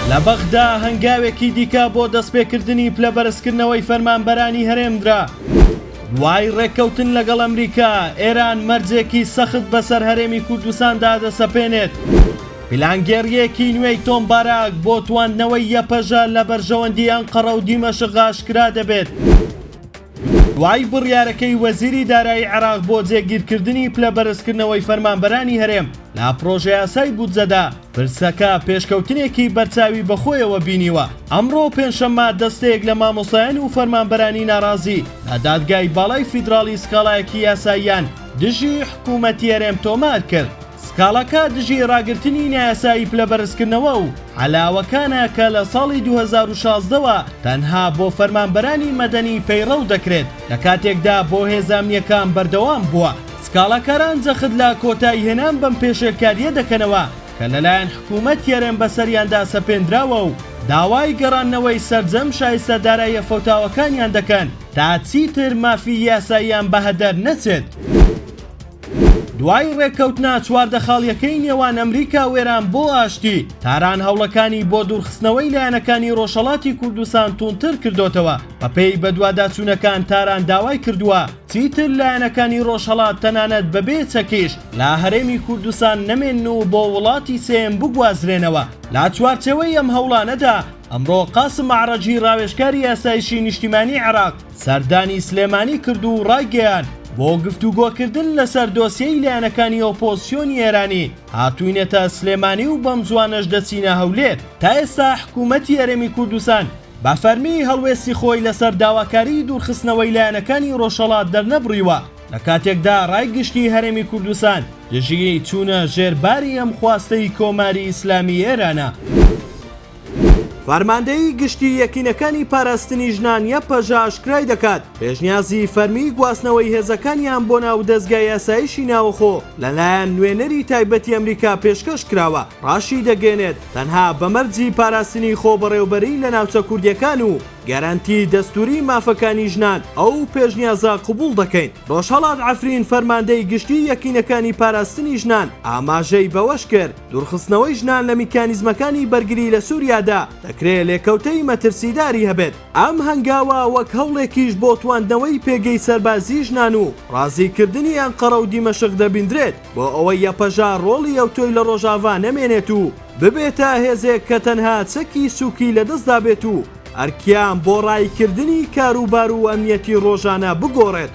لە بەغدا هەنگاوێکی دیکە بۆ دەستپێکردنی پلەبەرزکردنەوەی فەرمانبەرانی هەرێم درا. دوای ڕێککەوتن لەگەڵ ئەمریکا، ئێران مەرجێکی سەخت بەسەر هەرێمی کوردستاندا دەسەپێنێت. پلانگێڕییەکی نوێی تۆم باراک بۆ تواندنەوەی یەپەژە لە بەرژەوەندی ئەنقەڕە و دیمەشق ئاشکرا دەبێت. دوای بڕیارەکەی وەزیری دارایی عێراق بۆ جێگیرکردنی پلە بەرزکردنەوەی فەرمانبەرانی هەرێم لە پڕۆژەیاسای بودجەدا، پرسەکە پێشکەوتنێکی بەرچاوی بەخۆیەوە بینیوە. ئەمڕۆ پێنجشەممە دەستەیەک لە مامۆستایان و فەرمانبەرانی ناڕازی لە دادگای باڵای فیدراڵی سکاڵایەکی یاساییان دژی حکومەتی هەرێم تۆمار کرد. سکاڵاکە دژی ڕاگرتنی نایاسایی پلەبەرزکردنەوە و عەلاوەکانە کە لە ساڵی 2016 وە تەنها بۆ فەرمانبەرانی مەدەنی پەیڕەو دەکرێت لە کاتێکدا بۆ هێزە ئەمنییەکان بەردەوام بووە. سکاڵاکاران جەخت لە کۆتاییهێنان بەم پێشێلکارییە دەکەنەوە کە لەلایەن حکومەتی هەرێم بەسەریاندا سەپێندراوە و داوای گەڕاندنەوەی سەرجەم شایستە داراییە فەوتاوەکانیان دەکەن تا چیتر مافی یاساییان بەهەدەر نەچێت. دوای ڕێککەوتنە 14 خاڵیەکەی نێوان ئەمریکا و ئێران بۆ ئاشتی، تاران هەوڵەکانی بۆ دوورخستنەوەی لایەنەکانی ڕۆژهەڵاتی کوردستان توندتر کردۆتەوە. بەپێی بەدواداچوونەکان تاران داوای کردووە چیتر لایەنەکانی ڕۆژهەڵات تەنانەت بەبێ چەکیش لە هەرێمی کوردستان نەمێنن و بۆ وڵاتی سێیەم بگوازرێنەوە. لە چوارچێوەی ئەم هەوڵانەدا ئەمڕۆ قاسم ئەعرەجی ڕاوێژکاری ئاسایشی نیشتیمانی عێراق سەردانی سلێمانی کرد و ڕایگەیاند، بۆ گفتوگۆکردن لەسەر دۆسیەی لایەنەکانی ئۆپۆزسیۆنی ئێرانی هاتووینەتە سلێمانی و بەمزووانەش دەچینە هەولێر. تا ئێستا حکوومەتی هەرێمی کوردستان بە فەرمی هەڵوێستی خۆی لەسەر داواکاریی دوورخستنەوەی لایەنەکانی ڕۆژهەڵات دەرنەبڕیوە، لە کاتێکدا ڕای گشتی هەرێمی کوردستان دژی چوونە ژێر باری ئەم خواستەی کۆماری ئیسلامی ئێرانە. فەرماندەیی گشتی یەکینەکانی پاراستنی ژنان یەپەژە ئاشکرای دەکات، پێشنیازی فەرمی گواستنەوەی هێزەکانیان بۆ ناو دەزگای ئاسایشی ناوەخۆ لەلایەن نوێنەری تایبەتی ئەمریکا پێشکەش کراوە، ڕاشیدەگەیەنێت، تەنها بە مەرجی پاراستنی خۆبەڕێوبەری لە ناوچە کوردییەکان و گەرەنتی دەستوری مافەکانی ژنان ئەو پێشنیازە قبوڵ دەکەین. ڕۆژهەڵات عەفرین فەرماندەی گشتی یەکینەکانی پاراستنی ژنان ئاماژەی بەوەشکرد، دوورخستنەوەی ژنان لە میکانیزمەکانی بەرگری لە سوریادا دەکرێ لێکەوتەی مەترسیداری هەبێت. ئەم هەنگاوە وەک هەوڵێکیش بۆ تواندنەوەی پێگەی سەربازی ژنان و ڕازیکردنی ئەنقەرە و دیمەشق دەبیندرێت بۆ ئەوەی یەپەژە ڕۆڵی ئەوتۆی لە ڕۆژاڤا نەمێنێت و ببێتە هێزێک کە تەنها چەکی سووکی لەدەستدا بێت و ئەرکیان بۆ ڕاییکردنی کاروبار و ئەمنیەتی ڕۆژانە بگۆڕێت.